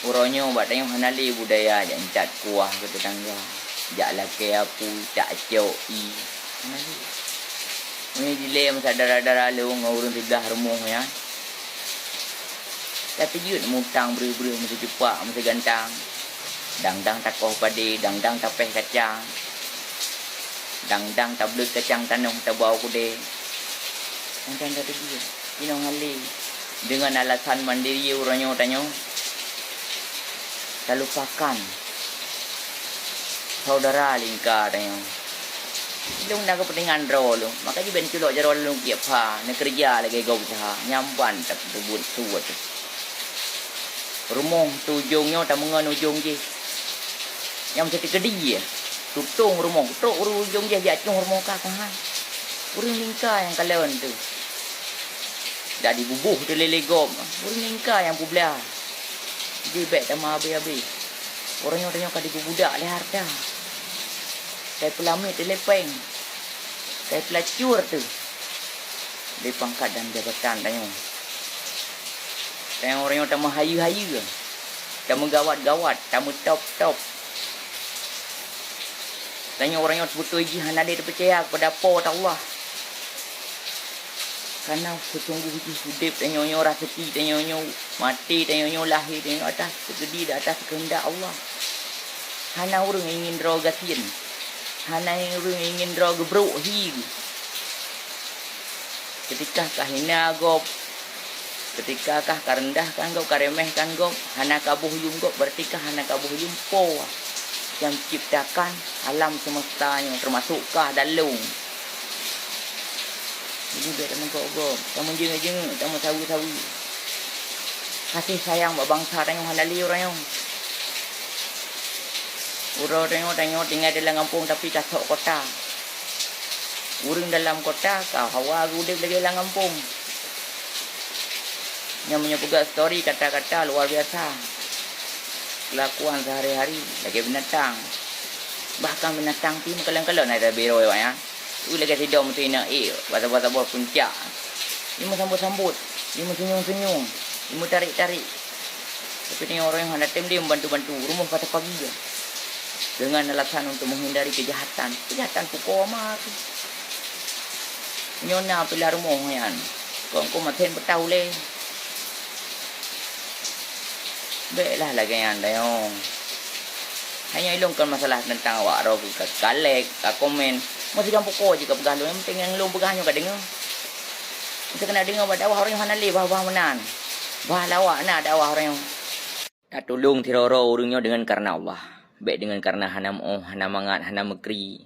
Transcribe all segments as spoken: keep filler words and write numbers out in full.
Uroe nyoe bak tanyoe hana lé budaya jak cat kuah keu teutangga, jak lakée apui, jak cok ie. Hana lé. Meunyoe jilée masa dara-dara lôn ngon ureuëng siblah rumoh nyan, tapeujeuet mutang breueh-breueh meusicupak meusigantang, dang-dang takoh padé, dang-dang tapéh kacang, dang-dang tableuet kacang tanoh tabau keudée. Mantong tapeujeuet. Inong hale, deungon alasan mandiri uroe nyoe tanyoe talupakan saudara lingka tanyoe. Lôn na keupeuntengan droe lôn, maka jiben culok jaroe lôn kiek pha, neukeureuja lagée gob useuha, nyan ban tapeubuet su ateueh. Rumoh tujong nyoe tameungon ujong jih. Nyang meusti keudie, tutong rumoh, trok ureuëng ujong jih jak cong rumoh ka keuhai. Ureuëng lingka nyang kalon teuh. Dak dibuboh teuh lé-lé gob, ureuëng lingka nyang peublah. Jadi bék tameuabéh-abéh. Uroe nyoe tanyoe ka dipeubudak lé hareuta. Kai peulamiet lé péng. Kai peulacur teuh lé pangkat dan jabatan tanyoe. Tanyoe uroe nyoe tameuhayeue-hayeue, tameugawat-gawat, tameutop-top. Tanyoe uroe nyoe beutôi jih hana lé tapeucaya keupada Po teu Allah. Karena seusunggoh jih udeb tanyoe nyoe, raseuki tanyoe nyoe, maté tanyoe nyoe, lahé tanyoe atas teukeudi di atas keuheundak Allah. Hana ureuëng ingin droe gasien, hana ureuëng ingin droe geubrok hi. Keutika kah hina gob, keutika kah karendahkan gob, karemehkan gob, hana kaboh yum gob, berarti kah hana kaboh yum Po nyang ciptakan alam semesta nyoe, teumasok kah dan lôn. Jadi bék tameugok-gok, tameujengeu-jengeu, tameusawi-sawi. Kasih sayang bak bansa tanyoe hana lé uroe nyoe. Uroe tanyoe, tanyoe tinggai di lam gampông tapi tasok kota. Ureuëng dalam kota ka hawa geuudeb lagée lam gampông. Nyang meunyoe peugah story kata-kata luar biasa. Kelakuan sehari-hari lagée binatang. Bahkan binatang pih meukalon-kalon ada biro awaknyan. Ui lagée sidong meusineuk ék, bak saboh-saboh puncak. Imeusambot-sambot, imeusenyum-senyum, imeutarek-tarek. Tapi tanyoe ureuëng hana tem lé membantu-bantu, rumoh ka tapagi. Dengan alasan untuk menghindari kejahatan. Kejahatan pukoe ma tu. Nyoe na pilah rumoh nyan. Kong-kong masen peutah ulée. Bék lah lagée nyan tanyoe. Hanya ilong kon masalah tentang awak droe ka, ka like, ka komen. Meusigan pukoe jih ka peugah lôn, nyang penting nyang lôn peugah nyoe ka deungoe. Meusigan na deungoe bak dakwah ureuëng hana lé bah-bah meunan. Bah lawak na dakwah ureuëng. Tatulông sidroe-droe ureuëng nyoe deungon kareuna Allah, bék deungon kareuna hana meu-, hana mangat, hana meukri.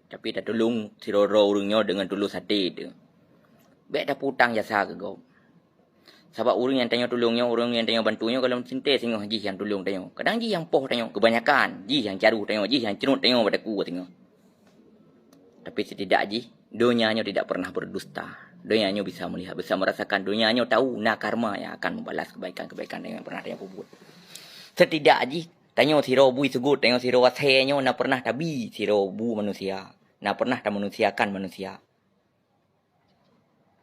Tapi tatulông sidroe-droe ureuëng nyoe deungon tulôh até teuh. Bék tapeutang jasa keu gob. Sabab ureuëng nyang tanyoe tulông nyoe, ureuëng nyang tanyoe bantu nyoe, gohlom teuntée singoh jih nyang tulông tanyoe. Kadang jih nyang poh tanyoe, keubanyakan jih nyang caroh tanyoe, jih nyang ceunut tanyoe bak takue singoh. Tapi setidak jih, donya nyoe tidak pernah berdusta. Donya nyoe bisa melihat, bisa merasakan. Donya nyoe tahu na karma yang akan membalas kebaikan-kebaikan yang pernah tanyoe peubuet. Setidak jih, tanyoe sidroe bui seugot, tanyoe sidroe asée nyoe na pernah tabi sidroe bu manusia, na pernah tamanusiakan manusia.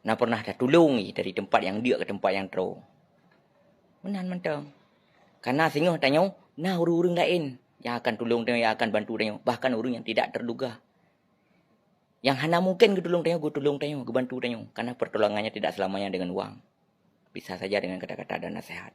Na pernah tatulông ié dari teumpat nyang deuk keu teumpat nyang troe. Meunan mantong. Kareuna singoh tanyoe na ureuëng-ureuëng laén nyang akan tulông tanyoe, nyang akan bantu tanyoe, bahkan ureuëng nyang tidak terduga. Nyang hana mungken geutulông tanyoe, geutulông tanyoe, geubantu tanyoe, kareuna pertolongannya tidak selamanya dengan uang. Bisa saja dengan kata-kata dan nasihat.